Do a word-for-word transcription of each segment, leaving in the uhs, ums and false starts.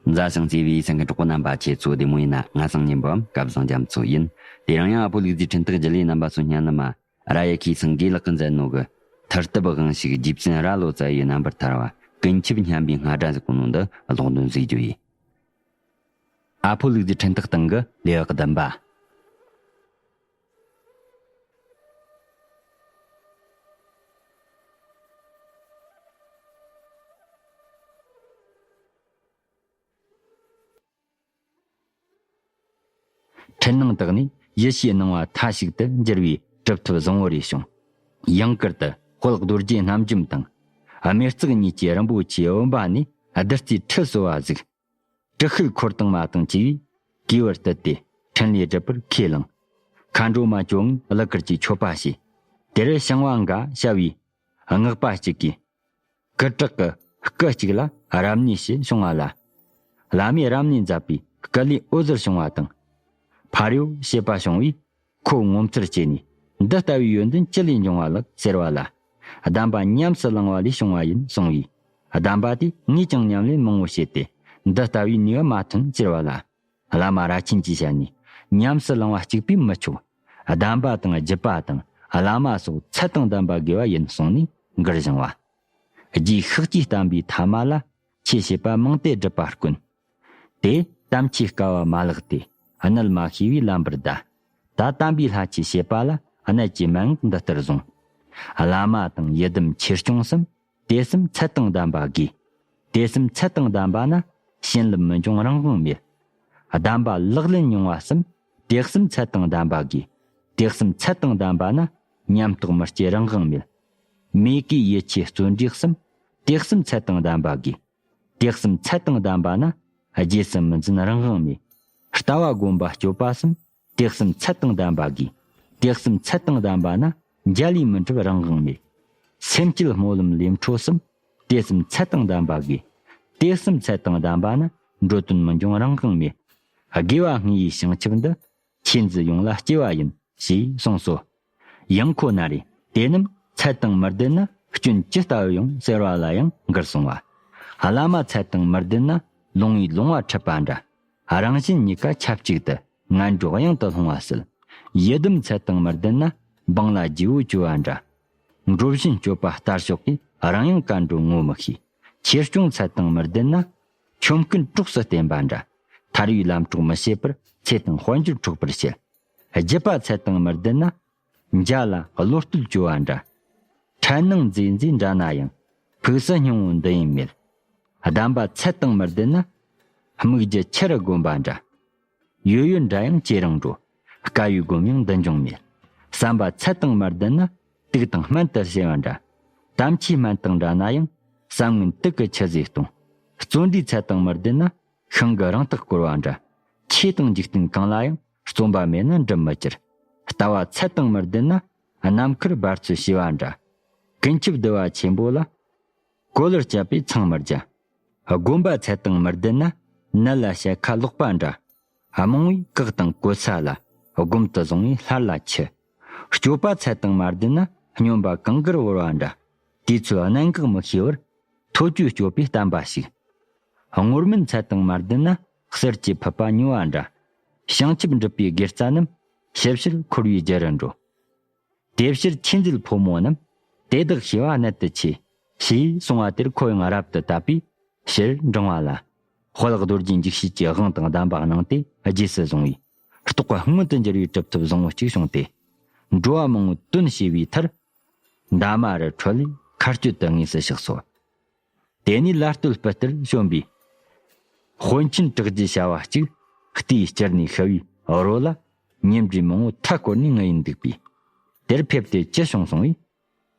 མཛའ་ཞིང་བརྩེ་བའི་སེམས་ཀྱི་གྲོགས་པོ་རྣམ་པ། ཁྱེད་ཚོ་བདེ་མོ་ཡིན་ན། ང་སང་ཉིན་པའམ་སྐལ་བཟང་རྒྱ་མཚོ་ཡིན། དེ་རིང་ཡང་ཨ་ཕོ་ལུག་རྫིའི་འཕྲིན་སྟེགས་བརྒྱུད་ལས་རྣམ་པ་ཚོ་སྙན་ནི་མ། ར་ཡ་ཁའི་སེང་གེ་ལགས་ཀྱིས་མཛད་ནོ་གི་ཐར་ཐབས་དབང་ཕྱུག་རྗེ་བཙུན་རྭ་ལོ་ཙཱ་ཡི་རྣམ་པར་ཐར་བ་ཀུན་ཁྱབ་སྙན་པའི་རྔ་སྒྲ་ཟེར་གོ་ནོ་འདི་ཀློག་འདོན་ཟིག་རྒྱུ་ཡིན། ཨ་ཕོ་ལུག་རྫིའི་འཕྲིན་སྟེགས་སྟེང་གི་ལེའུ་བདུན་པ། འཕྲུལ་སྣང་དག་ནས་ཡིད་ཆེས་སྣང་བ་མཐའ་གཅིག་ཏུ་འགྱུར་བའི་གྲུབ་ཐོབ་བཟང་བོ་རེ་བྱུང་། ཡང་བསྐྱར་དུ་དཔལ་རྡོ་རྗེ་རྣམ་འཇོམས་དང་། སྨེ་བརྩེགས་གཉིས་ཀྱི་རིན་པོ་ཆེའི་བུམ་པ་ནས་བདུད་རྩིའི་ཁྲི་གསོལ་བ་གཟིགས། དྲག་ཤུལ་འཁོར་དང་མ་དང་བཅས་པས་གུས་པར་བཏུད་དེ་འཕྲིན་ལས་སྒྲུབ་པར་ཁས་བླངས། མཁའ་འགྲོ་མ་བཅོ་ལྔས་གླུ་གར་གྱི་མཆོད་པ་བྱས། དེར་བྱང་བ་འགའ་བྱ་བའི་སྔགས་པ་གཅིག་གིས། སྐུ་དྲག་གི་སྐུ་གཅིག་ལ་རབ་གནས་ཞེས་བྱུང་བ་ལ། བླ་མས་རབ་གནས་མཛད་པའི་སྐུ་ལུས་འོད་ཟེར་བྱུང་བ་དང་། ཕ་རོལ་ཞེས་པ་བྱུང་བས་ཁོ་ངོ་མཚར་སྐྱེས་ནས། འདི་ལྟ་བུའི་ཡོན་ཏན་ཅི་ལས་འབྱུང་བ་ལགས་ཟེར་བ་ལ། གདམས་པ་ཉམས་སུ་བླང་བ་ལས་བྱུང་བ་ཡིན་གསུང་བས། གདམས་པ་དེས་ངས་ཀྱང་ཉམས་ལེན་མང་བོ་བྱས་ཏེ། འདི་ལྟ་བུའི་ནུས་པ་མ་ཐོན་ཟེར་བ་ལ། བླ་མ་རྭ་ཆེན་གྱི་ཞལ་ནས། ཉམས་སུ་བླང་བ་གཅིག་པས་མི་ཆོག་གདམས་པ་དང་བརྒྱུད་པ་དང་བླ་མ་སོགས་ཚད་དང་ལྡན་པ་དགོས་པ་ཡིན་གསུངས་ནས་མགུར་བཞེངས་པ། རྗེ་ཤཱཀྱའི་བསྟན་པའི་ཐ་མ་ལ་ཆོས་བྱེད་པ་མང་སྟེ་སྒྲུབ་པ་དཀོན། དེ་དམ་ཆོས་དཀའ་བ་མ་ལགས་ཏེ། གནད་མ་ཤེས་པས་ལམ་པར་གདའ། ད་དམ་པའི་ལྷ་ཆོས་བྱེད་པ་ལ་གནད་ཀྱི་མན་ངག་འདི་ལྟར་བཟུང་། བླ་མ་དང་ཡི་དམ་ཆོས་སྐྱོང་གསུམ། དེ་གསུམ་ཚད་དང་ལྡན་པ་དགོས། དེ་གསུམ་ཚད་དང་ལྡན་པ་ན། བྱིན་རླབས་མི་འབྱུང་རང་དབང་མེད། གདམས་པ་ལག་ལེན་མྱོང་བ་གསུམ། དེ་གསུམ་ཚད་དང་ལྡན་པ་དགོས། དེ་གསུམ་ཚད་དང་ལྡན་པ་ན། ཉམས་རྟོགས་མི་སྐྱེ་རང་དབང་མེད། མོས་གུས་ཡིད་ཆེས་བརྩོན་འགྲུས་གསུམ། དེ་གསུམ་ཚད་དང་ལྡན་པ་དགོས། དེ་གསུམ་ཚད་དང་ལྡན་པ་ན། རྗེས་སུ་མི་འཛིན་རང་དབང་མེད། ལྟ་བ་སྒོམ་པ་སྤྱོད་པ་གསུམ། དེ་གསུམ་ཚད་དང་ལྡན་པ་དགོས། དེ་གསུམ་ཚད་དང་ལྡན་པ་ན། འཇའ་ལུས་མི་འགྲུབ་རང་དབང་མེད། སེམས་བསྐྱེད་སྨོན་ལམ་ལས་འཕྲོ་གསུམ། དེ་གསུམ་ཚད་དང་ལྡན་པ་དགོས། དེ་གསུམ་ཚད་དང་ལྡན་པ་ན། འགྲོ་དོན་མི་འབྱུང་རང་དབང་མེད། དགེ་བ་བསྔོ་བའི་བྱང་ཆུབ་འདི། ཆོས་འཛིན་ཡོངས་ལ་སྐྱེ་བ་ཡིན། ཞེས་གསུངས་སོ། ཡང་ཁོ་ན་རེ། དེ་རྣམས་ཚད་དང་མི་ལྡན་ན། སྐྱོན་ཅི་ལྟ་བུ་ཡོང་ཟེར་བ་ལ་ཡང་མགུར་གསུང་བ། བླ་མ་ཚད་དང་མི་ལྡན་ན། ལོང་བས་ལོང་བ་འཁྲིད་པ་འདྲ། རང་གཞན་གཉིས་ཀ་ཆབས་ཅིག་ཏུ། ངན་འགྲོ་གཡང་དུ་ལྷུང་བ་སྲིད། ཡི་དམ་ཚད་དང་མི་ལྡན་ན། འབངས་ལ་རྗེ་བོ་བཅོལ་བ་འདྲ། འགྲོ་བཞིན་སྤྱོད་པ་ལྟར་ཤོག་གིས། རང་ཡང་གར་འགྲོ་ངོ་མི་ཤེས། ཆོས་སྐྱོང་ཚད་དང་མི་ལྡན་ན། ཆོམ་རྐུན་གྲོགས་སུ་བསྟེན་པ་འདྲ། ཐར་བའི་ལམ་གྲོགས་མི་བྱེད་པར། ཚེ་དང་དཔལ་འབྱོར་འཕྲོག་པར་བྱེད། རྒྱུད་པ་ཚད་དང་མི་ལྡན་ན། འཇའ་ལ་བློ་གཏོད་བཅོལ་བ་འདྲ། འཕྲལ་སྣང་མཛེས་མཛེས་འདྲ་ན་ཡང་། ཕུགས་སུ་སྙིང་པོ་འདི་ཡིན་མེད། གདམས་པ་ཚད་དང་མི་ལྡན་ན། སྨིག་རྒྱུ་ཆུ་རུ་བསྒོམ་པ་འདྲ། ཡོད་ཡོད་འདྲ་ཡང་ཇེ་རིང་འགྲོ། དཀའ་བའི་སྒོམ་ཡང་འདི་འབྱུང་མེད། བསམ་པ་ཚད་དང་མི་ལྡན་ན། དུག་དང་སྨན་དུ་བྱེད་པ་འདྲ། དམ་ཆོས་སྨན་དང་འདྲ་ན་ཡང་། བསམ་ངན་དུག་གི་ཆུ་ཟོས་གཏོང་། བརྩོན་འགྲུས་ཚད་དང་མི་ལྡན་ན། ཤིང་གི་རང་རྟགས་བསྐོར་བ་འདྲ། ཆོས་དང་འཇིག་རྟེན་གང་ལ་ཡང་། བརྩོན་པ་མེད་ན་འགྲུབ་མི་འགྱུར། ལྟ་བ་ཚད་དང་མི་ལྡན་ན། ནམ་མཁར་འབབ་ཚུལ་ཞེས་པ་འདྲ། ཀུན་ཁྱབ་བསྡུ་བ་ཆེན་པོ་ལ། གོ་ལར་བཅད་པས་འཚང་མི་རྒྱ། སྒོམ་པ་ཚད་དང་མི་ལྡན་ན། ནད་ལ་ཞལ་ཁ་ལོག་པ་འདྲ། རྨོངས་པས་བཀག་དང་གོ་ས་ལ། སྒོམ་དུ་བཟུང་བས་སླར་ལ་འཆི། སྤྱོད་པ་ཚད་དང་མ་ལྡན་ན། སྨྱོན་པ་གངས་དཀར་བོར་བ་འདྲ། དུས་ཚོད་གནད་འགག་མི་ཤེས་པར། ཐོ་ཅོ་སྤྱོད་པས་བསྟན་པ་ཞིག། སྔོར་མིན་ཚད་དང་མ་ལྡན་ན། གསེར་གྱི་ཕུད་པ་ཉོ་བ་འདྲ། བྱང་ཆུབ་འགྲུབ་པའི་དགེ་རྩ་རྣམས། ཞིབ་ཕྱིར་འཁོར་བའི་རྒྱུ་རུ་འགྲོ། དེ་ཕྱིར་ཆོས་མཛད་ཕོ་མོ་རྣམས། དེ་དག་ཤེས་པ་གནད་དུ་ཆེ། ཞེས་གསུངས་པ་དེར་ཁོ་ཡང་རབ་ཏུ་དད་པས་ཕྱིར་འབྲང་བ་ལ། དཔལ་རྡོ་རྗེ་འཇིགས་བྱེད་ཀྱི་དབང་དང་གདམས་པ་གནང་སྟེ་རྗེས་སུ་བཟུང་བས། རྟོགས་པ་མངོན་དུ་འགྱུར་བའི་གྲུབ་ཐོབ་བཟང་པོ་གཅིག་བྱུང་སྟེ། འགྲོ་བ་མང་པོའི་དོན་བྱས་པའི་མཐར། འདབ་མ་རུ་ཁྲོད་ལས་མཁའ་སྤྱོད་དུ་དངོས་སུ་གཤེགས་སོ། དེ་ནས་ལ་སྟོད་སྤུ་ལྟར་བྱོན་པའི། དཔོན་ཆེན་གྲགས་ཀྱི་བྱ་བ་གཅིག། རྟའི་སྐྱེར་ནས་ཤི་བའི་རོ་ལ། ཉིན་རེ་མང་པོ་མཐའ་བསྐོར་ནས་ངུ་ཡི་འདུག་པས། དེར་ཕེབས་ཏེ་ཅི་བྱུང་གསུང་བས།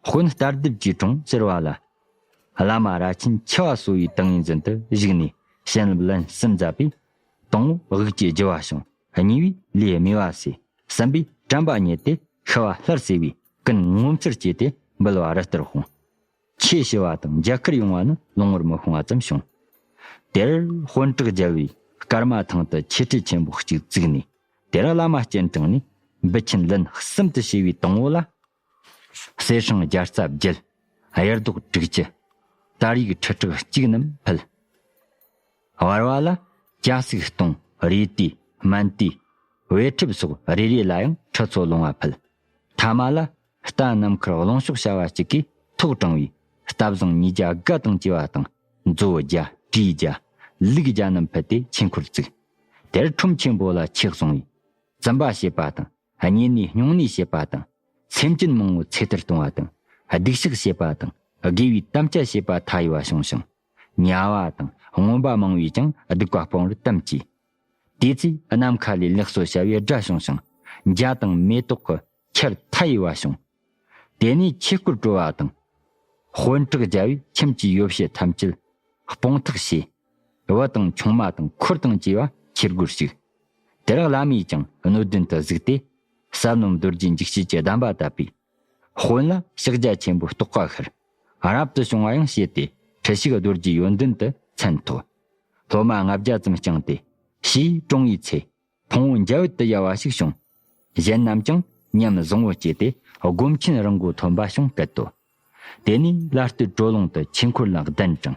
དཔོན་རྟ་རྡེབ་ཀྱི་གྲོང་ཟེར་བ་ལ། བླ་མ་རྭ་ཆེན་འཆི་བ་གསོ་བའི་ཏིང་ངེ་འཛིན་དུ་བཞུགས་ནས་བྱིན་རླབས་ལན་གསུམ་མཛད་པས། དང་པོ་དབུགས་ཀྱི་རྒྱུ་བ་བྱུང་། གཉིས་པས་ལུས་སྨེ་བ་སོས། གསུམ་པས་དྲན་པ་ཉེ་སྟེ་ཤི་བ་སླར་སོས་པས། ཀུན་ངོ་མཚར་སྐྱེས་ཏེ་འབུལ་བ་རི་ལྟར་ཕོངས། ཆོས་ཞུ་བ་དང་མཇལ་ཁར་ཡོང་བ་ནི་ལོང་བར་མི་ཤོང་བ་ཙམ་བྱུང་། དེར་དཔོན་གྲགས་རྒྱལ་བོས་སྐར་མ་ཐང་དུ་ཆོས་ཁྲི་ཆེན་པོ་གཅིག་བཙུགས་ནས། དེར་བླ་མ་སྤྱན་དྲངས་ནས་འབུལ་ཆེན་ལན་གསུམ་དུ་བྱས་པའི་དང་པོ་ལ། གསེར་སྲང་བརྒྱ་རྩ་བརྒྱད། གཡུ་མདོག་དྲུག་ཅུ། དར་ཡུག་ཁྲི་ཕྲག་གཅིག་རྣམས་ཕུལ། བར་བ་ལ་ཅ་སུག་སྟོང་། རེ་ཏི། སྨན་ཏི། བེ་ཁྲིབ་སོགས་རེ་རེ་ལ་ཡང་ཁྲི་ཚོ་ལོང་བ་ཕུལ། ཐ་མ་ལ་རྟ་ནམ་མཁར་རླུང་གཤོག་བྱ་བ་གཅིག་གིས་ཐོག་དྲངས་པའི་རྟ་བཟང་ཉིས་བརྒྱ་དགའ་དང་བཅས་པ་དང་། མཛོ་བརྒྱ། གྲི་བརྒྱ། ལུག་བརྒྱ་རྣམས་ཕུལ་ཏེ་ཆོས་འཁོར་བཙུགས། དེར་ཁྲོམ་ཆེན་པོ་ལ་ཆས་བཟུང་བའི་བཙུན་པ་བྱེད་པ་དང་། གཉེན་ནས་སྨྱུང་གནས་བྱེད་པ་དང་། སེམས་ཅན་མང་པོ་ཚེ་ཐར་གཏོང་བ་དང་། སྡིག་བཤགས་བྱེད་པ་དང་། དགེ་བའི་དམ་བཅའ་བྱེད་པ་མཐའ་ཡས་པ་བྱུང་ཞིང་། ཉ་བ་དང་རྔོན་པ་མང་བས་ཀྱང་སྡིག་པ་སྤོང་བར་དམ་བཅས། དེ་ཚེ་ནམ་མཁའ་ལས་ལེགས་སོ་བྱ་བའི་སྒྲ་བྱུང་ཞིང་། འཇའ་དང་མེ་ཏོག་གི་ཆར་མཐའ་ཡས་པ་བྱུང་། དེ་ནས་ཆོས་སྐོར་བྲོ་བ་དང་། དཔོན་དྲག་རྒྱལ་བས་ཁྱིམ་གྱི་ཡོ་བྱད་ཐམས་ཅད་སྤོང་ཐག་བྱས། བུ་དང་ཆུང་མ་དང་འཁོར་དང་བཅས་པ་ཆོས་སྒོར་ཞུགས། དེར་བླ་མས་ཀྱང་སྣོད་ལྡན་དུ་གཟིགས་ཏེ། ཟབ་གནོན་རྡོ་རྗེ་འཇིགས་བྱེད་ཀྱི་གདམས་པ་བཏབ་པས། དཔོན་ལ་ཕྱག་རྒྱ་ཆེན་པོའི་རྟོགས་པ་ཤར། རབ་ཏུ་བྱུང་བ་ཡང་བྱས་ཏེ། ཁྲི་ཞིག་རྡོ་རྗེའི་ཡོན་ཏན་དུ་མཚན་ཐོགས། སློབ་མ་ལྔ་བརྒྱ་ཙམ་བསྐྱངས་ཏེ། ཕྱིས་གྲོངས་པའི་ཚེ། ཕུང་པོ་འཇའ་འོད་དུ་ཡལ་བ་ཞིག་བྱུང་། གཞན་རྣམས་ཀྱང་ཉམས་བཟང་པོ་སྐྱེས་ཏེ། སྒོམ་ཆེན་རང་མགོ་ཐོན་པ་བྱུང་སྐད་དོ། དེ་ནས་བླ་སྟོད་གྲོ་ལུང་དུ་ཆོས་འཁོར་ལ་གདན་དྲངས།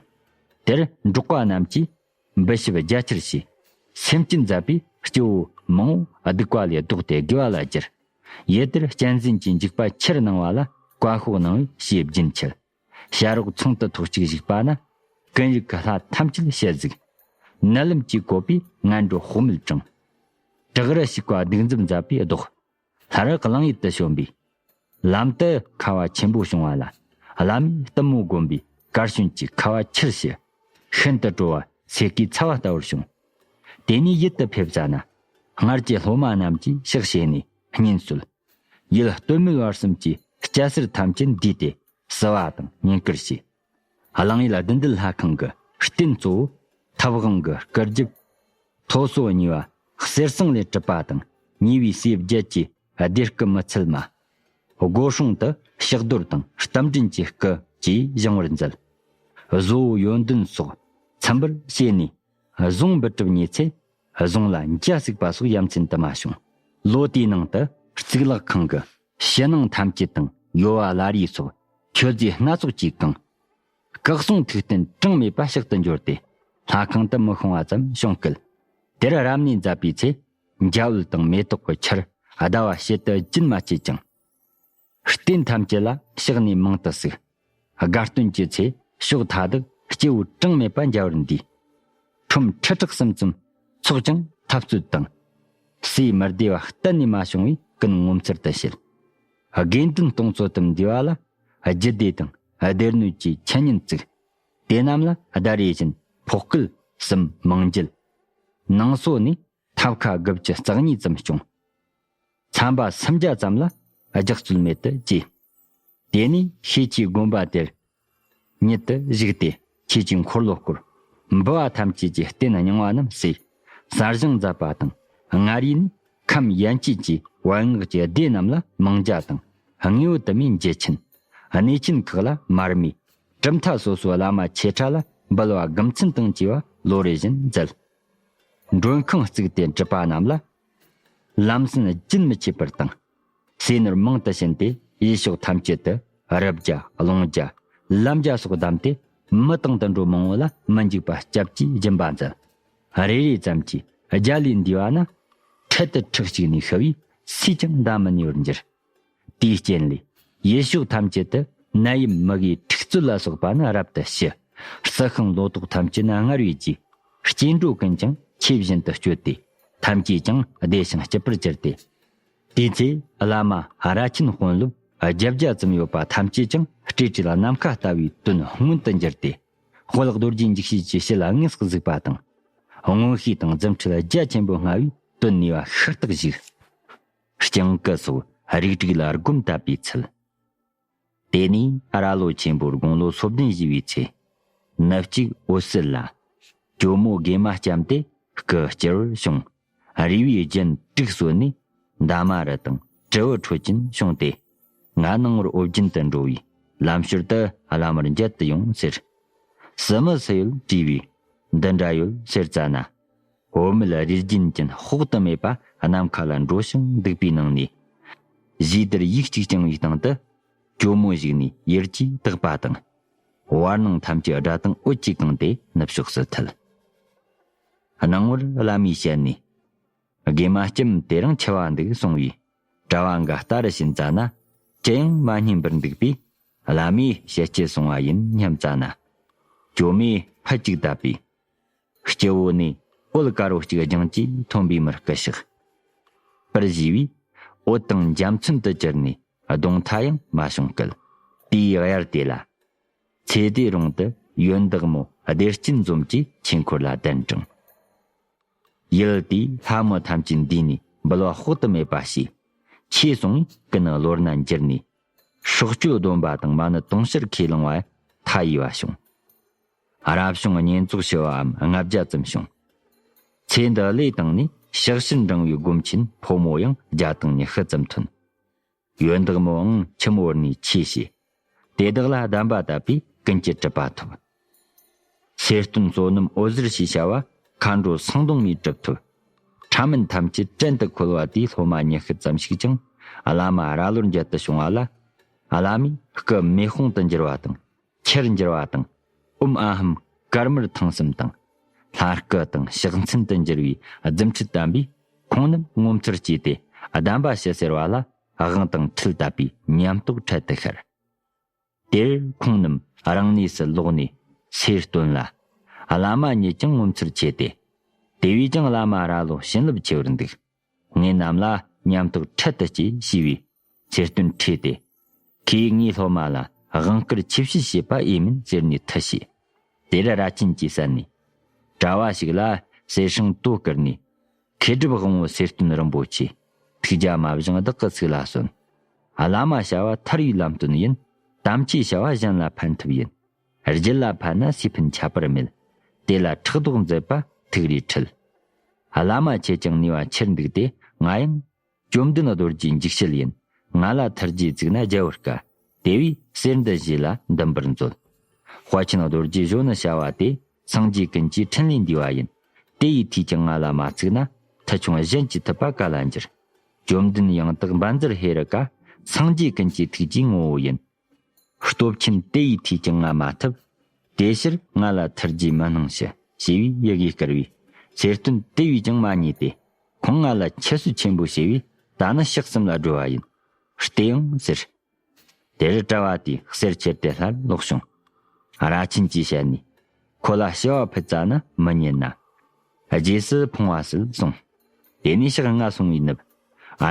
དེར་འབྲོག་པ་རྣམས་ཀྱིས་འབུལ་ཞབས་རྒྱ་ཆེར་བྱས། སེམས་ཅན་མཛད་པས་སྐྱེ་བོ་མང་པོ་སྡིག་པ་ལས་ལྡོག་སྟེ་དགེ་བ་ལ་སྦྱར། ཡུལ་དེར་གཅན་གཟན་གྱི་འཇིགས་པ་ཆེར་གནང་བ་ལ་བཀའ་ཤོག་གནང་བས་ཞེས་རྒྱུན་ཆད། བྱ་རོག་ཚང་དུ་ཐོག་གཅིག་བཞུགས་པ་ན། ཀུན་རིག་གི་ལྷ་ཐམས་ཅད་ཞལ་གཟིགས། ནད་ལམ་གྱིས་བཀོད་པའི་ངན་འགྲོ་དཔག་མེད་དྲངས། བྲག་རི་ཞིག་པ་གདུག་འཛོམས་མཛད་པས་ལྡོག། ལྷ་རི་གླང་ཡུལ་དུ་བྱོན་པས། ལམ་དུ་ཁ་བ་ཆེན་པོ་བྱུང་བ་ལ། བླ་མས་གཏུམ་མོ་བསྒོམས་པས་གར་བྱོན་གྱི་ཁ་བ་ཆུར་ཕྱིར། ཤིན་ཏུ་བྲོ་བ་སོས་ཀའི་ཚ་བ་ལྟ་བུར་བྱུང་། དེ་ནས་ཡུལ་དུ་ཕེབས་ཙ་ན། སྔར་གྱི་སློབ་མ་རྣམས་ཀྱིས་ཕྱག་བྱས་ནས་སྙན་གསོལ། ཡུལ་སྟོད་སྨད་བར་གསུམ་གྱི་སྐྱ་སེར་ཐམས་ཅད་འདུས་ཏེ་བསུ་བ་དང་བསྙེན་བཀུར་བྱས། གླང་ཡུལ་བདུད་འདུལ་ལྷ་ཁང་གི་རྟེན་གཙོ་བོ་ཐབ་དབང་གི་སྐུ་རྒྱབ་ཐོ་སོ་གཉིས་པ་གསེར་ཟངས་ལས་གྲུབ་པ་དང་། གཉིས་པའི་སྲས་བརྒྱད་ཀྱི་སྡེར་སྐུ་མི་ཚད་མ། སྒོ་སྲུང་དུ་ཕྱག་རྡོར་དང་རྟ་མགྲིན་གྱི་སྐུ་བཅས་བཞེངས་པར་མཛད། བཟོ་བོ་ཡོན་ཏན་སོགས་ཚིམ་པར་བྱས་ནས། གཟུངས་འབུལ་གྲུབ་ཉེ་ཚེ། གཟུངས་ལ་འཇའ་ཟུག་པ་སོགས་ཡ་མཚན་དུ་མ་བྱུང་། ལོ་དེའི་ནང་དུ་གཙུག་ལག་ཁང་གི་ཕྱི་ནང་ཐམས་ཅད་དང་ཡོལ་བ་བླ་རེ་སོགས་མཆོད་རྫས་སྣ་ཚོགས་ཀྱིས་གང་། སྐུ་གསུང་ཐུགས་རྟེན་གྲངས་མེད་པ་ཕྱག་ཏུ་འབྱོར་ཏེ། ལྷ་ཁང་དུ་མི་ཤོང་བ་ཙམ་བྱུང་སྐད། དེར་རབ་གནས་མཛད་པའི་ཚེ། འཇའ་འོད་དང་མེ་ཏོག་གི་ཆར་ཟླ་བ་ཕྱེད་དུ་རྒྱུན་མ་ཆད་ཅིང་། རྟེན་ཐམས་ཅད་ལ་ཕྱག་ནས་མང་དུ་གསིགས། དགའ་སྟོན་གྱི་ཚེ་ཕྱོགས་མཐའ་དག་སྐྱེ་བོ་གྲངས་མེད་པ་འཇའ་བར་འདུས། ཁྲོམ་ཁྲི་ཕྲག་གསུམ་ཙམ་ཚོགས་ཀྱང་འཐབ་རྩོད་དང་། སྲས་མི་སྡེ་བ་གཏན་ནས་མ་བྱུང་བས་ཀུན་ངོ་མཚར་དུ་བྱེད། དགེ་འདུན་སྟོང་ཚོ་དུ་འདུས་པ་ལ་རྒྱུད་སྡེ་དང་སྡེ་སྣོད་ཀྱི་འཆད་ཉན་བཙུགས། དེ་རྣམས་ལ་ཟླ་རེ་བཞིན་ཕོ་སྐུ་གསུམ་མང་འགྱེད། ནང་སོ་ནས་ཐབ་ཁ་དགུ་བཅུ་རྩ་གཉིས་ཙམ་བསྐྱངས། ཚན་པ་སུམ་བརྒྱ་ཙམ་ལ་རྒྱགས་ཚོད་མེད་དུ་བཅས། དེ་ནས་ཤེལ་གྱི་དགོན་པ་དེར་ཉིད་དུ་བཞུགས་ཏེ། ཆོས་ཀྱི་འཁོར་ལོ་བསྐོར། འབུལ་བ་ཐམས་ཅད་ཀྱི་རྟེན་རྙིང་བ་རྣམས་གསོས། གསར་བཞེངས་མཛད་པ་དང་། སྔར་ཡུལ་ནས་ཁམས་ཡན་ཆད་ཀྱི་བན་སྔགས་ཀྱི་སྡེ་རྣམས་ལ་མང་ཇ་དང་། དངོས་པོ་དུ་མའི་འགྱེད་ཆེན། གནས་ཆེན་ཁག་ལ་མར་མེ། གྲུབ་མཐའ་སོ་སོའི་བླ་མ་ཆེ་ཕྲ་ལ་འབུལ་བ་དགེ་མཚན་དང་བཅས་པ་ལོ་རེ་བཞིན་མཛད། མགྲོན་ཁང་བརྩིགས་ཏེ་འགྲུལ་པ་རྣམས་ལ་ལམ་སེང་རྒྱུན་མི་ཆད་པར་བཏང་། ཟས་ནོར་མང་དུ་བྱིན་ཏེ། ཡུལ་ཕྱོགས་ཐམས་ཅད་དུ་རི་བརྒྱ་ཀླུང་བརྒྱ་ལམ་བརྒྱ་སོགས་བདམས་ཏེ། མི་དང་དུད་འགྲོ་མང་པོ་ལ་མི་འཇིགས་པ་སྐྱབས་ཀྱིས་སྦྱིན་པ་མཛད། རེ་རེ་ཙམ་གྱིས་བརྒྱ་ལས་འདས་པ་ན། འཕྲལ་དུ་ཁྲི་གཅིག་ནས་ཤི་བས་སུས་ཀྱང་འདའ་མི་ནུས་པར་འགྱུར། དེའི་རྐྱེན་ལས་ཡུལ་ཕྱོགས་ཐམས་ཅད་དུ་ནད་ཡམས་མུ་གེའི་འཁྲུག་རྩོད་ལ་སོགས་པ་ནི་རབ་ཏུ་ཞི། རྩི་ཤིང་ལོ་ཏོག་ཐམས་ཅད་ནི་སྔར་བས་རྒྱས། སྐྱེ་འགྲོ་ཀུན་ཀྱང་ཆོས་བཞིན་དུ་སྤྱོད་དེ། ཐམས་ཅད་ཀྱང་བདེ་ཞིང་སྐྱིད་པར་གྱུར་ཏེ། དེའི་ཚེ་བླ་མ་རྭ་ཆེན་དཔོན་སློབ་བརྒྱད་བརྒྱ་ཙམ་ཡོད་པ་ཐམས་ཅད་ཀྱང་སྤྲོས་བྲལ་ནམ་མཁའ་ལྟ་བུའི་དོན་མངོན་དུ་འགྱུར་ཏེ། དཔལ་རྡོ་རྗེ་འཇིགས་བྱེད་ཀྱི་ཞལ་དངོས་སུ་གཟིགས་པ་དང་། མངོན་ཤེས་དང་རྫུ་འཕྲུལ་རྒྱ་ཆེན་པོ་མངའ་བས་དོན་ནུས་པ་ཤུགས་དྲག་ཞིག། སྤྱང་ཀི་སོགས་རིགས་དྲུག་ལ་སྒོམ་བཏབ་པའི་ཚུལ། དེ་ནས་རྭ་ལོ་ཆེན་པོར་དགུང་ལོ་སོ་བདུན་བཞེས་པའི་ཚེ། ནུབ་གཅིག་འོད་གསལ་ལ། ཇོ་མོ་དགེ་མ་བསྐྱབས་ཏེ་སྐུ་བསྐྱར་བྱུང་། རུས་པའི་རྒྱན་དྲུག་གསོལ་ནས་འདབ་མ་རི་དང་དྲིལ་བུ་ཁྲོ་ཅན་བྱུང་སྟེ། ང་ནང་བར་ཨོ་རྒྱན་དུ་འགྲོ་བའི་ལམ་ཞོར་དུ་བླ་མར་མཇལ་དུ་ཡོང་ཟེར། སུ་མི་སུ་ཡོད་དྲིས་པས། འདི་འདྲ་ཡོད་ཟེར་ཙ་ན། འོད་མེད་རིའི་རྒྱན་ཅན་དཔག་ཏུ་མེད་པ་ནམ་མཁའ་ལ་འགྲོ་ཞིང་འདུག་པའི་ནང་ནས། གཞུག་དེར་ཡིག་གཅིག་བརྐྱང་བའི་སྟེང་དུ། ཇོ་མོ་བཞུགས་ནས་ཡར་གྱིས་བཏེགས་པ་དང་། བར་སྣང་ཐམས་ཅད་སྒྲ་དང་འོད་ཀྱིས་གང་སྟེ་ནུབ་ཕྱོགས་སུ་ཐལ། སྣང་ངོར་བླ་མའི་ཞལ་ནས། དགེ་མ་ལྕམ་དེ་རིང་འཆི་བ་འདུག་གསུང་བས། གྲྭ་བ་འགའ་ལྟ་རུ་ཕྱིན་ཙ་ན། ཅི་ཡང་མ་སྙན་པར་འདུག་པས། བླ་མས་ཞལ་གྱིས་གསུང་བ་ཡིན་སྙམ་ཙ་ན། ཇོ་མོས་ཕར་གཅིག་བལྟས་པས། སྤྱི་བོ་ནས་འོད་དཀར་བོ་གཅིག་ལྗང་གུས་ཐོན་པའི་མར་སྐུ་གཤེགས། པར་བཞེས་པས། འོད་དང་འཇའ་ཚོན་དུ་གྱུར་ནས་གདོང་མཐའ་ཡང་མ་བྱུང་སྐད། དེའི་དབྱར་དེ་ལ། ཚེ་འདིའི་རིང་དུ་ཡོན་བདག་མོ་བདེ་སྐྱིད་འཛོམས་ཀྱིས་ཆོས་འཁོར་ལ་གདན་དྲངས། ཡུལ་དེའི་ལྷ་མི་ཐམས་ཅད་འདུས་ནས་འབུལ་བ་དཔག་ཏུ་མེད་པ་བྱས། ཆོས་གསུང་བས་ཀུན་བློར་ན་འགྱུར་ནས། སྲོག་གཅོད་སྡོམ་པ་དང་མ་ཎི་དུང་ཕྱུར་ཁས་བླངས་པ་མཐའ་ཡས་པ་བྱུང་། རབ་བྱུང་བསྙེན་རྫོགས་ཞུ་བའམ་ལྔ་བརྒྱ་ཙམ་བྱུང་། ཚེ་འདི་ལས་བཏང་ནས་ཕྱག་ཕྱིར་འབྲང་བའི་སྒོམ་ཆེན་ཕོ་མོ་ཡང་བརྒྱ་དང་ཉི་ཤུ་ཙམ་ཐོན། ཡོན་བདག་མོའང་ཁྱིམ་བོར་ནས་ཆོས་བྱས། དེ་དག་ལ་གདམས་པ་བཏབ་པས་ཀུན་གྱི་གྲུབ་པ་ཐོབ། གསེར་སྟོན་བསོད་ནམས་འོད་ཟེར་ཞེས་བྱ་བ་མཁའ་འགྲོ་སེང་གདོང་མས་གྲུབ་ཐོབ། ཕྲ་མེན་ཐམས་ཅད་བྲན་དུ་འཁོལ་བ་དེའི་སློབ་མ་ཉི་ཤུ་ཙམ་ཞིག་ཀྱང་བླ་མ་རྭ་ལོར་མཇལ་དུ་བྱུང་བ་ལ། བླ་མས་སྐུ་མེ་དཔུང་དུ་འགྱུར་བ་དང་། ཆེར་འགྱུར་བ་དང་། ཨུམ་ཨ་ཧུམ་དཀར་དམར་ཐང་གསུམ་དང་། ལྷ་སྐུ་དང་ཕྱག་མཚན་དུ་འགྱུར་བའི་རྫུ་འཕྲུལ་བསྟན་པས། ཁོང་རྣམས་ངོ་མཚར་སྐྱེས་ཏེ་གདམས་པ་ཞུ་ཟེར་བ་ལ་དབང་དང་ཁྲིད་བཏབ་པས་ཉམས་རྟོགས་འཕྲལ་དུ་ཤར། དེར་ཁོང་རྣམས་རང་གནས་སུ་ལོག་ནས་གསེར་སྟོན་ལ། བླ་མ་ཉིད་ཀྱང་ངོ་མཚར་ཆེ་སྟེ། དེ་བས་ཀྱང་བླ་མ་རྭ་ལོ་བྱིན་རླབས་ཆེ་བར་འདུག། ངེད་རྣམས་ལ་ཉམས་རྟོགས་འཕྲལ་དུ་སྐྱེ་ཞེས་པས། གསེར་སྟོན་ཁྲོས་ཏེ། ཁོས་ངའི་སློབ་མ་ལ་དབང་བསྐུར་ཆེ་བཞེས་བྱེད་པ་འོས་མིན་ཟེར་ནས་ཐུགས་བཞེས། དེར་རྭ་ཆེན་གྱིས་གསན་ནས། གྲྭ་བ་ཞིག་ལ་གསེར་སྲང་དོ་བསྐུར་ནས། མཁས་གྲུབ་དབང་བོ་གསེར་སྟོན་རིན་པོ་ཆེ། ཐུགས་རྒྱལ་མ་བཞེངས་བདག་གི་ཚིག་ལ་གསོན། བླ་མ་བྱ་བ་ཐར་བའི་ལམ་སྟོན་ཡིན། དམ་ཆོས་བྱ་བ་གཞན་ལ་ཕན་ཐབས་ཡིན། རྒྱུད་ལ་ཕན་ན་སུས་ཕན་ཁྱད་པར་མེད། དེ་ལ་ཕྲག་དོག་མཛད་པ་ཐུགས་རེ་ཁྲེལ། བླ་མ་ཁྱེད་ཀྱང་ནུས་པ་ཆེར་འདུག་སྟེ། ང་ཡང་བཅོམ་ལྡན་རྡོ་རྗེའི་འཇིགས་བྱེད་ཡིན། ང་ལ་ཐར་རྒྱུའི་བཙུགས་ན་རྒྱལ་བར་དཀའ། དེ་བས་གསེར་འདི་བཞེས་ལ་འདུན་པར་མཛོད། དཔལ་ཆེན་རྡོ་རྗེ་གཞོན་ནུ་བྱ་བ་སྟེ། སངས་རྒྱས་ཀུན་གྱི་ཕྲིན་ལས་འདུས་པ་ཡིན། དེ་ཡི་མཐུས་ཀྱང་ང་ལ་མ་ཚུགས་ན། མཐུ་ཆུང་གཞན་གྱིས་ཐུབ་པ་ག་ལ་འགྱུར། བཅོམ་ལྡན་ཡང་དག་བཛྲ་ཧེ་རུ་ཀ། སངས་རྒྱས་ཀུན་གྱི་ཐུགས་ཀྱི་ངོ་བོ་ཡིན། སྟོབས་ཆེན་དེ་ཡི་མཐུས་ཀྱང་ང་མ་ཐུབ། དེ་ཕྱིར་ང་ལ་ཐར་རྒྱུའི་མི་སྣང་ཞུ། ཞེས་པའི་ཡི་གེ་བསྐུར་བས། གསེར་སྟོན་དེ་བས་ཀྱང་མ་ཉེས་ཏེ། ཁོང་ང་ལ་ཁྱད་གསོད་ཆེན་པོ་བྱས་པས། ད་ནི་ཕྱག་གསུམ་ལ་སྒྲོལ་བ་ཡིན། ལྟོས་ཡང་ཟེར། དེར་གྲྭ་བ་དེས་གསེར་ཁྱེར་ཏེ་སླར་ལོག་བྱུང་། རྭ་ཆེན་གྱིས་བཤད་ནས། ཁོ་ལ་ཞུ་བ་ཕུལ་ཙ་ན་མི་ཉན་ན། རྗེས་སུ་ཕུང་བ་སྲིད་གསུངས། དེ་ནས་ཞག་ལྔ་སོང་བའི་ནུབ།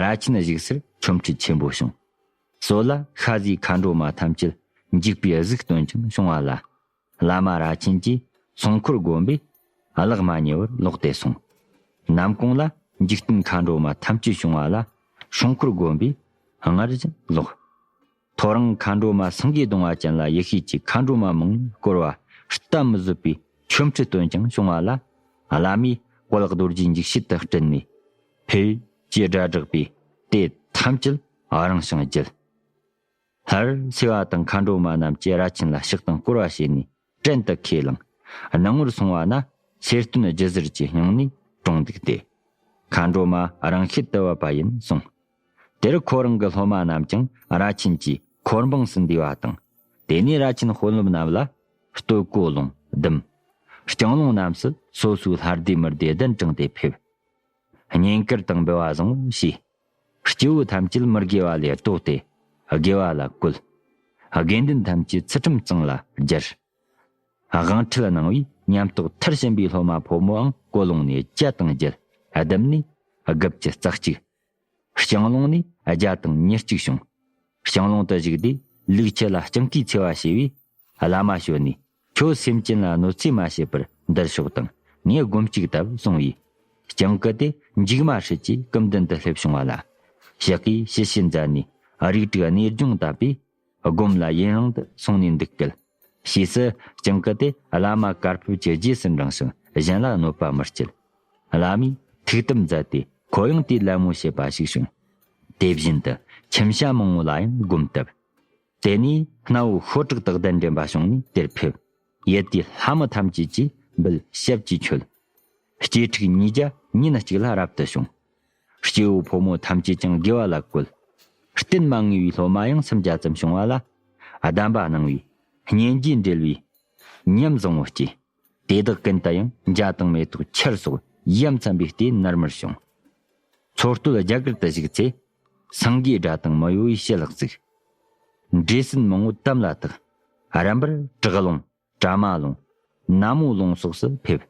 རྭ་ཆེན་བཞུགས་སར་ཆོ་འཕྲུལ་ཆེན་པོ་བྱུང་། སྲོད་ལ་ཤ་ཟའི་མཁའ་འགྲོ་མ་ཐམས་ཅད་འཇིགས་པའི་གཟུགས་སྟོན་ཅིང་བྱུང་བ་ལ། བླ་མ་རྭ་ཆེན་གྱིས་སྲུང་འཁོར་བསྒོམས་པས་གླགས་མ་ཉེ་བར་ལོག་སྟེ་སོང་། ནམ་གུང་ལ་འཇིག་རྟེན་མཁའ་འགྲོ་མ་ཐམས་ཅད་བྱུང་བ་ལ་སྲུང་འཁོར་བསྒོམས་པས་སྔར་བཞིན་ལོག། ཐོ་རངས་མཁའ་འགྲོ་མ་སེང་གེའི་གདོང་བ་ཅན་ལ་ཡེ་ཤེས་ཀྱི་མཁའ་འགྲོ་མ་མང་བོས་བསྐོར་བ་བལྟ་མི་བཟོད་པའི་ཆོ་འཕྲུལ་སྟོན་ཅིང་བྱུང་བ་ལ། བླ་མས་དཔལ་རྡོ་རྗེའི་འཇིགས་བྱེད་དུ་སྤྲུལ་ནས། ཕེབས་ཅེས་སྒྲ་བསྒྲགས་པས་དེ་ཐམས་ཅད་རང་བྱུང་བརྒྱལ། སླར་སེ་བ་དང་མཁའ་འགྲོ་མ་རྣམས་ཀྱིས་རྭ་ཆེན་ལ་ཕྱག་དང་བསྐོར་བ་བྱས་ནས་བྲན་དུ་ཁས་བླངས། སྣང་ངོར་སོང་བ་ན་གསེར་སྟོན་རྒྱུ་ཟུར་གྱི་སྙིང་ནས་གྲོངས་འདུག་སྟེ། མཁའ་འགྲོ་མ་རང་ཤུལ་དུ་བབས་པ་ཡིན་གསུངས། དེར་ཁོ་རང་གི་སློབ་མ་རྣམས་ཀྱང་རྭ་ཆེན་གྱི་འཁོར་འབངས་སུ་འདུས་པ་དང་། དེ་ནས་རྭ་ཆེན་དཔོན་སློབ་རྣམས་ལ་སྟོད་གོ་ལོང་བདུན། ལྕང་ལོང་རྣམས་སུ་སོ་སོའི་ལྷ་སྡེ་མི་སྡེ་གདན་དྲངས་ཏེ་ཕེབས། བསྙེན་བཀུར་དང་འབུལ་བ་བཟང་བོ་བྱས། སྐྱེ་བོ་ཐམས་ཅད་མི་དགེ་བ་ལས་ལྡོག་སྟེ་དགེ་བ་ལ་བཀོལ། དགེ་འདུན་ཐམས་ཅད་ཚུལ་ཁྲིམས་གཙང་ལ་སྦྱར། དབང་ཁྲིད་གནང་བས་ཉམས་རྟོགས་མཐར་ཕྱིན་པའི་སློབ་མ་ཕོ་མོའང་ཀོ་ལོང་ནས་བརྒྱ་དང་བརྒྱད། ལྡུམ་ནས་དགུ་བཅུ་རྩ་གཅིག། ལྕང་ལོང་ནས་བརྒྱ་དང་ཉེར་གཅིག་བྱུང་། ལྕང་ལོང་དུ་བཞུགས་དུས་ལུག་ཁྱུ་ལ་སྤྱང་ཀིའི་འཚེ་བ་བྱས་པས། བླ་མ་བྱོན་ནས་ཁྱོད་སེམས་ཅན་ལ་གནོད་འཚེ་མ་བྱེད་པར་འདིར་ཤོག་དང་ངས་སྒོམ་གཅིག་བཏབ་གསུང་བས། སྤྱང་ཀི་དེ་མཇུག་མ་ཧྲིལ་གྱིས་སྐུ་མདུན་དུ་སླེབས་བྱུང་བ་ལ། ཞག་གིས་ཞི་བྱེད་མཛད་ནས་རིགས་དྲུག་གནས་སྦྱོང་བཏབ་པས། སྒོམ་ལ་ཡུན་རིང་དུ་སོང་ནས་འདུག་སྐད། ཕྱིས་སུ་སྤྱང་ཀི་དེ་བླ་མ་དཀར་ཕབ་ཀྱི་རྗེས་སུ་འབྲངས་ཤིང་གཞན་ལ་གནོད་པ་མི་སྐྱེལ། བླ་མས་ཐུགས་དམ་མཛད་དེ་ཁོ་ཡང་དེ་ལད་མོ་བྱེད་པ་ཞིག་བྱུང་། དེ་བཞིན་དུ་ཁྱིམ་བྱ་མང་བོ་ལ་ཡང་སྒོམ་བཏབ། དེ་ནས་སྣ་བོ་ཤོ་དྲག་ཏུ་གདན་འདྲེན་པ་བྱུང་ནས་དེར་ཕེབས། ཡུལ་དེའི་ལྷ་མི་ཐམས་ཅད་ཀྱིས་འབུལ་ཞབས་ཀྱིས་མཆོད། སྐྱེ་ཕྲུག་ཉིས་བརྒྱ་ཉིན་གཅིག་ལ་རབ་ཏུ་བྱུང་། སྐྱེ་བོ་ཕོ་མོ་ཐམས་ཅད་ཀྱང་དགེ་བ་ལ་བཀོལ། རྟེན་མ་ངེས་པའི་སློབ་མ་ཡང་སུམ་བརྒྱ་ཙམ་བྱུང་བ་ལ། གདམས་པ་གནང་བས་སྙན་བརྒྱུད་འབྲེལ་བའི་ཉམས་བཟང་བོ་སྐྱེས། དེ་དག་ཀུན་ཏུ་ཡང་འཇའ་དང་མེ་ཏོག་ཆར་སོགས་ཡ་མཚན་པའི་ལྟས་ནར་མར་བྱུང་། མཚོ་སྟོད་རྒྱ་གར་དུ་བཞུགས་ཚེ། སེང་གེའི་སྒྲ་དང་མི་གཡོ་བའི་ཞལ་གཟིགས། འདྲེ་སྲིན་མང་པོ་དམ་ལ་བཏགས། རིམ་པར་བྲག་ལུང་། གྲ་མ་ལུང་། ན་མོ་ལུང་སོགས་སུ་ཕེབས།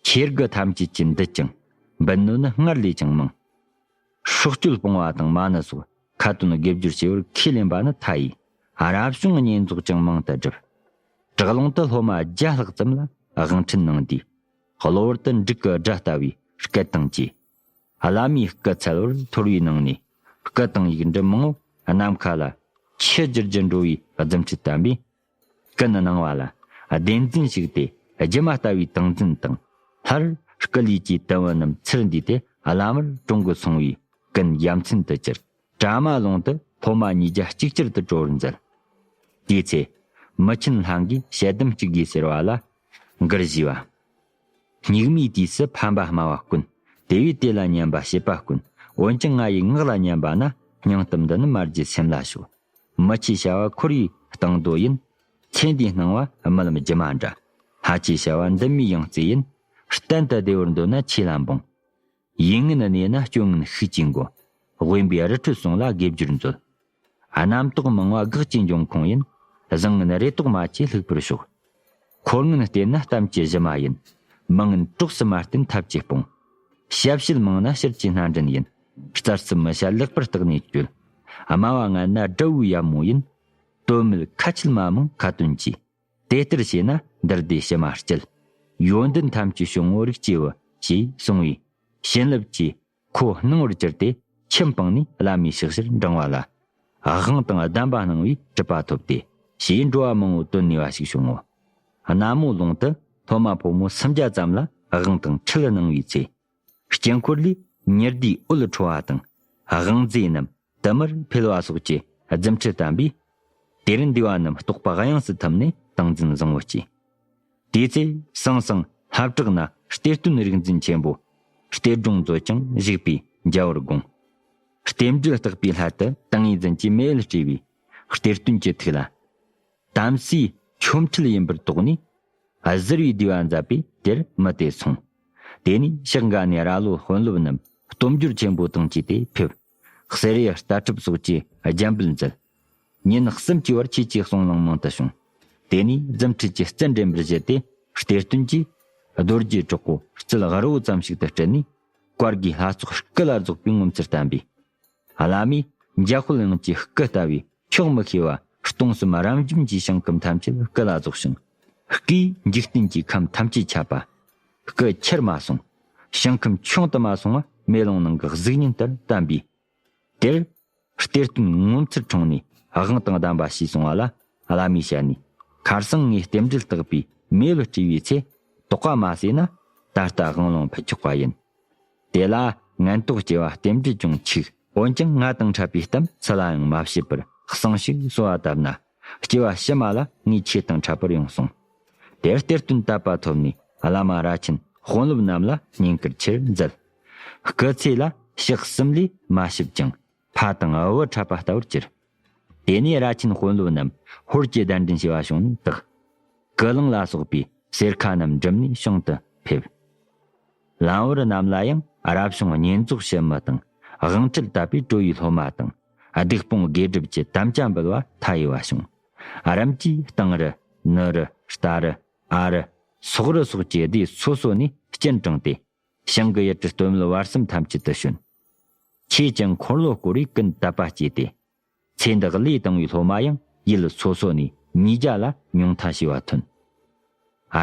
ཆོས་རྒྱལ་ཐམས་ཅད་ཀྱིས་འདུད་ཅིང་འབུལ་ནོ་ནི་སྔར་ལས་ཀྱང་མང་། སྲོག་གཅོད་སྤོང་བ་དང་མ་ཎི་སོགས་ཁ་ཏོན་དགེ་སྦྱོར་བྱེད་པར་ཁས་ལེན་པ་ནི་མཐའ་ཡས། རབ་བྱུང་བསྙེན་རྫོགས་ཀྱང་མང་དུ་བསྒྲུབས། བྲག་ལུང་དུ་སློབ་མ་བརྒྱ་ལྷག་ཙམ་ལ་དབང་ཁྲིད་གནང་དུས། གློ་བུར་དུ་འབྲུག་གི་སྒྲ་ལྟ་བུའི་སྐད་དང་བཅས། བླ་མའི་སྐུ་ཚལ་བར་འཐོར་བའི་ནང་ནས་སྐུ་དང་ཡིག་འབྲུ་མང་པོ་ནམ་མཁའ་ལ་ཆུ་རྒྱུ་རྒྱུ་འགྲོ་བའི་རྫུ་འཕྲུལ་བསྟན་པས། ཀུན་སྣང་བ་ལ་བདེན་འཛིན་ཞིག་སྟེ། སྒྱུ་མ་ལྟ་བུའི་ཏིང་འཛིན་དང་། སླར་སྐུ་ལུས་ཀྱི་དུམ་བུ་རྣམས་ཚུར་འདུས་ཏེ་བླ་མར་དྲུང་གིས་སོང་བས་ཀུན་ཡ་མཚན་དུ་གྱུར། གྲ་མ་ལུང་དུ་སློབ་མ་ཉིས་བརྒྱ་གཅིག་གྱུར་དུ་གྲོལ་བར་མཛད། དེའི་ཚེ། མི་ཆེན་ལྷ་འགས་ཞལ་གདམས་གཅིག་དགོས་ཟེར་བ་ལ། མགུར་བཞེས་པ། སྙིགས་མའི་དུས་སུ་ཕན་པ་སྨྲ་བ་དཀོན། དེ་བས་དེ་ལ་ཉན་པ་བྱེད་པ་དཀོན། འོན་ཀྱང་ང་ཡི་ངག་ལ་ཉན་པ་ན། སྙིང་གཏམ་འདི་ནི་མ་བརྗེད་སེམས་ལ་ཞོག། མི་ཆོས་བྱ་བ་འཁོར་བའི་གཏིང་རྡོ་ཡིན། ཚེ་འདིའི་སྣང་བ་རྨི་ལམ་སྒྱུ་མ་འདྲ། ལྷ་ཆོས་བྱ་བ་འདི་མོའི་ཡང་རྩེ་ཡིན། གཏན་དུ་བདེ་བར་འདོད་ན་ཆོས་ལ་འབངས། ཡིད་ངན་གནས་ན་སྐྱོན་ངན་ཤུགས་ཀྱིས་འགོ། དབེན་པའི་རི་ཁྲོད་སོང་ལ་དགེ་སྦྱོར་མཛོད། རྣམ་རྟོག་མང་བ་གེགས་ཀྱི་འབྱུང་ཁུངས་ཡིན། བཟང་ངན་རེ་དོགས་མ་བྱེད་ལྷུག་པར་ཞོག། འཁོར་ངན་བལྟས་ན་གཏམ་གྱི་གཞི་མ་ཡིན། མི་ངན་གྲོགས་སུ་མ་བརྟེན་ཐབས་ཀྱིས་སྤོང་། ཞབས་ཕྱི་མང་ན་ཕྱིར་གྱི་སྣ་འདྲེན་ཡིན། རྩར་སུ་མི་བྱ་ལེགས་པར་བརྟགས་ནས་སྤྱོད། དམའ་བ་ངན་ན་དགྲ་བོའི་ཡ་མོ་ཡིན། དོན་མེད་ཁ་ཆད་མ་མང་ཁ་ཏོན་གྱིས། དེ་ལྟར་བྱས་ན་འདིར་བདེ་ཕྱི་མ་སྐྱིད། ཡོན་ཏན་ཐམས་ཅད་བྱུང་ངོ་རིག་སྐྱེས་བུ་ཞེས་གསུངས་པས། བྱིན་རླབས་ཀྱིས་ཁོ་སྣང་བར་གྱུར་ཏེ་ཁྱིམ་སྤངས་ནས་བླ་མའི་ཕྱག་ཕྱིར་འབྲང་བ་ལ། དབང་དང་གདམས་པ་གནང་བས་གྲུབ་པ་ཐོབ་སྟེ། ཞེས་འགྲོ་བ་མང་པོ་དོན་ནུས་པ་ཞིག་བྱུང་ངོ་། གནའ་མོ་ལུང་དུ་སློབ་མ་ཕོ་མོ་སུམ་བརྒྱ་ཙམ་ལ་དབང་དང་ཁྲིད་གནང་བའི་ཚེ། དཀྱིལ་འཁོར་ལས་ཉི་ཟླའི་འོད་འཕྲོ་བ་དང་། དབང་རྫས་རྣམས་དུ་མར་འཕེལ་བ་སོགས་ཀྱི་རྫུ་འཕྲུལ་བསྟན་པས། དེར་འདུས་པ་རྣམས་རྟོགས་པ་དབྱངས་སུ་ཐིམ་ནས་ཏིང་འཛིན་བཟང་པོ་སྐྱེས། དེའི་ཚེ་ཟང་ཟིང་ལྷ་བྲག་ན་གཏེར་སྟོན་རིག་འཛིན་ཆེན་པོ་གཏེར་སྒྲོང་མཛོད་ཅིང་བཞུགས་པས་མཇལ་བར་དགོངས། རྟེན་འབྲེལ་བརྟག་པའི་སླད་དུ་ཏིང་ངེ་འཛིན་གྱི་མེ་ཡོད་སྤྲས་པའི་གཏེར་སྟོན་གྱི་ཐུགས་ལ། དམ་སྲིའི་ཆོ་འཕྲུལ་ཡིན་པར་རྟོགས་ནས། གཟིར་བའི་བསྡུས་པ་མཛད་པས་དེར་མི་དེ་སོང་། དེ་ནས་ཕྱོགས་འགའ་ནས་ར་ལོ་དཔོན་སློབ་རྣམས་སྟོབས་འབྱོར་ཆེན་པོ་དང་བཅས་ཏེ་ཕེབས། གསེར་གཡུ་རྟ་ཁྲབ་སོགས་ཀྱི་རྒྱན་འབུལ་མཛད། ཉིན་གསུམ་གྱི་བར་ཆོས་ཀྱི་གསུང་གླེང་མང་དུ་བྱུང་། དེ་ནས་རྫུ་འཕྲུལ་གྱི་རྩལ་འགྲན་པར་བཞེད་དེ། གཏེར་སྟོན་གྱིས་རྡོ་རྗེ་གྲོགས་པོ་རྩལ་དགའ་བོ་ཙམ་ཞིག་ཏུ་སྤྲད་ནས། བཀའ་བརྒྱུད་ལྷ་ཚོགས་སྐུ་ལ་རྫོགས་པའི་ངོ་མཚར་བསྟན་པས། བླ་མས་འཇམ་དཔལ་དབྱངས་ཀྱི་སྐུ་ལྟ་བུའི་ཕྱོགས་མི་ཤེས་པ་སྟོང་གསུམ་རབ་འབྱམས་ཀྱི་ཞིང་ཁམས་ཐམས་ཅད་སྐུ་ལ་རྫོགས་ཤིང་། སྐུའི་འཇིག་རྟེན་གྱི་ཁམས་ཐམས་ཅད་ཁྱབ་པ། སྐུ་ཁྱེར་མ་སོང་། ཞིང་ཁམས་བྱོང་དུ་མ་སོང་བ་མེ་ལོང་ནང་གི་གཟུགས་བརྙན་ལྟར་བསྟན་པས། དེར་གཏེར་སྟོན་ངོ་མཚར་འཁྲུངས་ནས་དབང་དང་གདམས་པ་ཞུས་སོང་བ་ལ། བླ་མས་བཤད་ནས། ཁར་སང་ངས་རྟེན་འབྲེལ་བརྟག་པའི་མེ་ཡོད་སྤྲས་པའི་ཚེ། དོགས་པ་མ་སོང་ན་ད་ལྟ་དབང་ལུང་ཕུལ་ཆོག་པ་ཡིན། དེ་ལ་ངན་རྟོག་སྐྱེ་བ་རྟེན་འབྲེལ་ཅུང་འཆུག་འོན་ཀྱང་ང་དང་འཕྲད་པའི་གཏམ་སུ་ལ་ཡང་མ་བཤད་པར་གསང་ཞིག་གསོལ་བ་བཏབ་ན། སྐྱེ་བ་ཕྱི་མ་ལ་ངའི་ཆོས་དང་འཕྲད་པར་ཡོང་གསུངས། དེར་གཏེར་སྟོན་དད་པ་ཐོབ་ནས་བླ་མ་ར་ཆེན་དཔོན་སློབ་རྣམས་ལ་བསྙེན་བཀུར་ཆེར་མཛད། སྐུ་ཚེ་ལ་ཞག་གསུམ་ལས་མ་བཞུགས་ཀྱང་ཕ་དང་བུ་འཕྲད་པ་ལྟ་བུར་གྱུར། དེ་ནས་ར་ཆེན་དཔོན་སློབ་རྣམས་ཧོར་གྱི་གདན་འདྲེན་བྱས་པ་བྱུང་ནས་བཏགས། ཀི་ལིང་ལ་སོགས་པའི་གསེར་ཁ་རྣམས་བསྒྲུབས་ནས་བྱང་དུ་ཕེབས། ལམ་བར་རྣམས་ལ་ཡང་རབ་བྱུང་བསྙེན་རྫོགས་ཞུ་མི་དང་དབང་ཁྲིད་དད་པས་གྲོལ་བའི་སློབ་མ་དང་སྡིག་སྤོང་དགེ་སྒྲུབ་ཀྱི་དམ་བཅའ་འབུལ་བ་མཐའ་ཡས་པ་བྱུང་། རིམ་གྱིས་ཏང་རི། ནུ་རི། རྟ་རི། ཨ་རི། སོག་རི་སོགས་ཀྱི་སྡེ་སོ་སོ་ནས་སྤྱན་དྲངས་ཏེ། ཞིང་གི་ཡུལ་གྲུ་སྟོད་སྨད་བར་གསུམ་ཐམས་ཅད་དུ་བྱོན། ཆོས་ཀྱི་འཁོར་ལོ་བསྐོར་བས་ཀུན་དད་པ་སྐྱེས་ཏེ། ཚེ་འདི་བློས་བཏང་བའི་སློབ་མ་ཡང་ཡུལ་སོ་སོ་ནས་ཉིས་བརྒྱ་ལ་ཉུང་མཐའ་ཞེས་པ་ཐོན།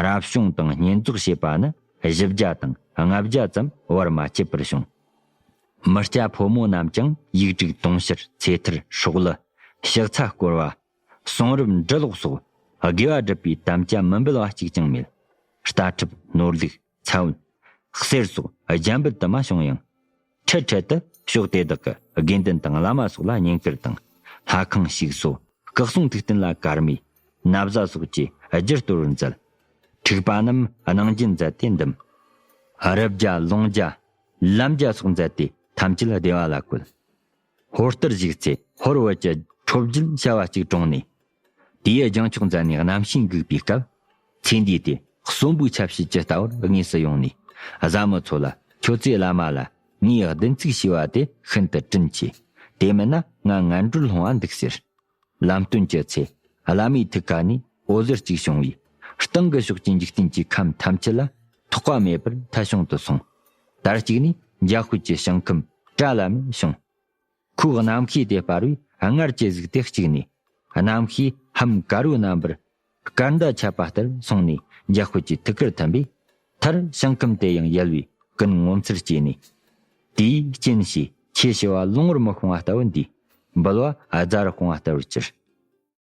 རབ་བྱུང་དང་བསྙེན་རྫོགས་བྱེད་པ་ནི་བཞི་བརྒྱ་དང་ལྔ་བརྒྱ་ཙམ་བར་མ་ཆད་པར་བྱུང་། མི་སྐྱ་ཕོ་མོ་རྣམས་ཀྱང་ཡིག་དྲུག་དུང་ཕྱུར་ཚེ་ཐར་སྲོག་བླུ་ཕྱག་འཚལ་བསྐོར་བ། གསུང་རབ་འབྲི་ཀློག་སོགས་དགེ་བ་སྒྲུབ་པའི་དམ་བཅའ་མི་འབུལ་བ་གཅིག་ཀྱང་མེད། རྟ་ཁྲིད་ནོར་ལུག་ཚ་བོན། གསེར་སོགས་རྒྱན་འབུལ་དུ་མ་བྱུང་ཡང་། འཕྲལ་འཕྲལ་དུ་ཕྱོགས་དེ་དག་གི་དགེ་འདུན་དང་བླ་མ་སོགས་ལ་བསྙེན་བཀུར་དང་། ལྷ་ཁང་ཞིག་གསོ། སྐུ་གསུང་ཐུགས་རྟེན་ལ་དཀར་མེ་ན་བཟའ་སོགས་ཀྱི་རྒྱུ་གཏོར་བར་མཛད། འཁྲུག་པ་རྣམས་གནང་སྦྱིན་མཛད་དེ་འདུམ། རི་བརྒྱ་ལུང་བརྒྱ་ལམ་བརྒྱ་སོགས་མཛད་དེ་ཐམས་ཅད་བདེ་བ་ལ་བཀོད། ཧོར་ལྟར་བཞུགས་ཚེ་ཧོར་བོད་ཀྱི་ཁྲོ་རྒྱུད་བྱ་བ་གཅིག་གྲོངས་ནས། དེའི་རྒྱང་ཕྱོགས་མཛད་ནས་རྣམ་ཤེས་འགུགས་པའི་སྐབས། ཚེ་འདིའི་དེ་ གསོན་པོའི་ཆ་བྱད་ཅི་ལྟ་བུར་དངོས་སུ་ཡོང་ནས། བཟའ་མི་ཚོ་ལ། ཁྱོད་ཚོའི་བླ་མ་ལ་ངས་བདུན་ཚིགས་ཞུས་པ་དེ་ཤིན་ཏུ་དྲིན་ཆེ། དེ་མིན་ན་ང་ངན་འགྲོར་ལྷུང་བ་འདུག་ཟེར། ལམ་སྟོན་གྱི་ཚེ། བླ་མའི་ཐུགས་ཀ་ནས་འོད་ཟེར་གཅིག་བྱུང་བས། སྟེང་གི་ཕྱོགས་ཀྱི་འཇིག་རྟེན་གྱི་ཁམས་ཐམས་ཅད་ལ་ཐོགས་པ་མེད་པར་ཐལ་བྱུང་དུ་སོང་། དར་གཅིག་ནས་འཇའ་ཤུལ་གྱི་ཞིང་ཁམས་བཀྲ་ལམ་མེ་བྱུང་། ཁོའི་རྣམ་ཤེས་དེ་སྤར་བས་སྔར་གྱི་གཟུགས་དེ་གཅིག་ནས། རྣམ་ཤེས་ཧམ་དཀར་པོའི་རྣམ་པར་སྐར་མདའ་ཁྱབ་པ་ལྟར་སོང་ནས། འཇའ་ཤུལ་གྱི་ཐུགས་ཀར་ཐིམ་པས། མཐར་ཞིང་ཁམས་དེ་ཡང་ཡལ་བའི་ཀུན་ངོ་མཚར་སྐྱེས་ནས། དེའི་རྐྱེན་གྱིས་ཆེ་ཞི་བ་ལོང་བར་མི་ཤོང་བ་ལྟ་བུ་འདུས། འབུལ་བ་རྫ་རུ་ཤོང་བ་ལྟ་བུར་གྱུར།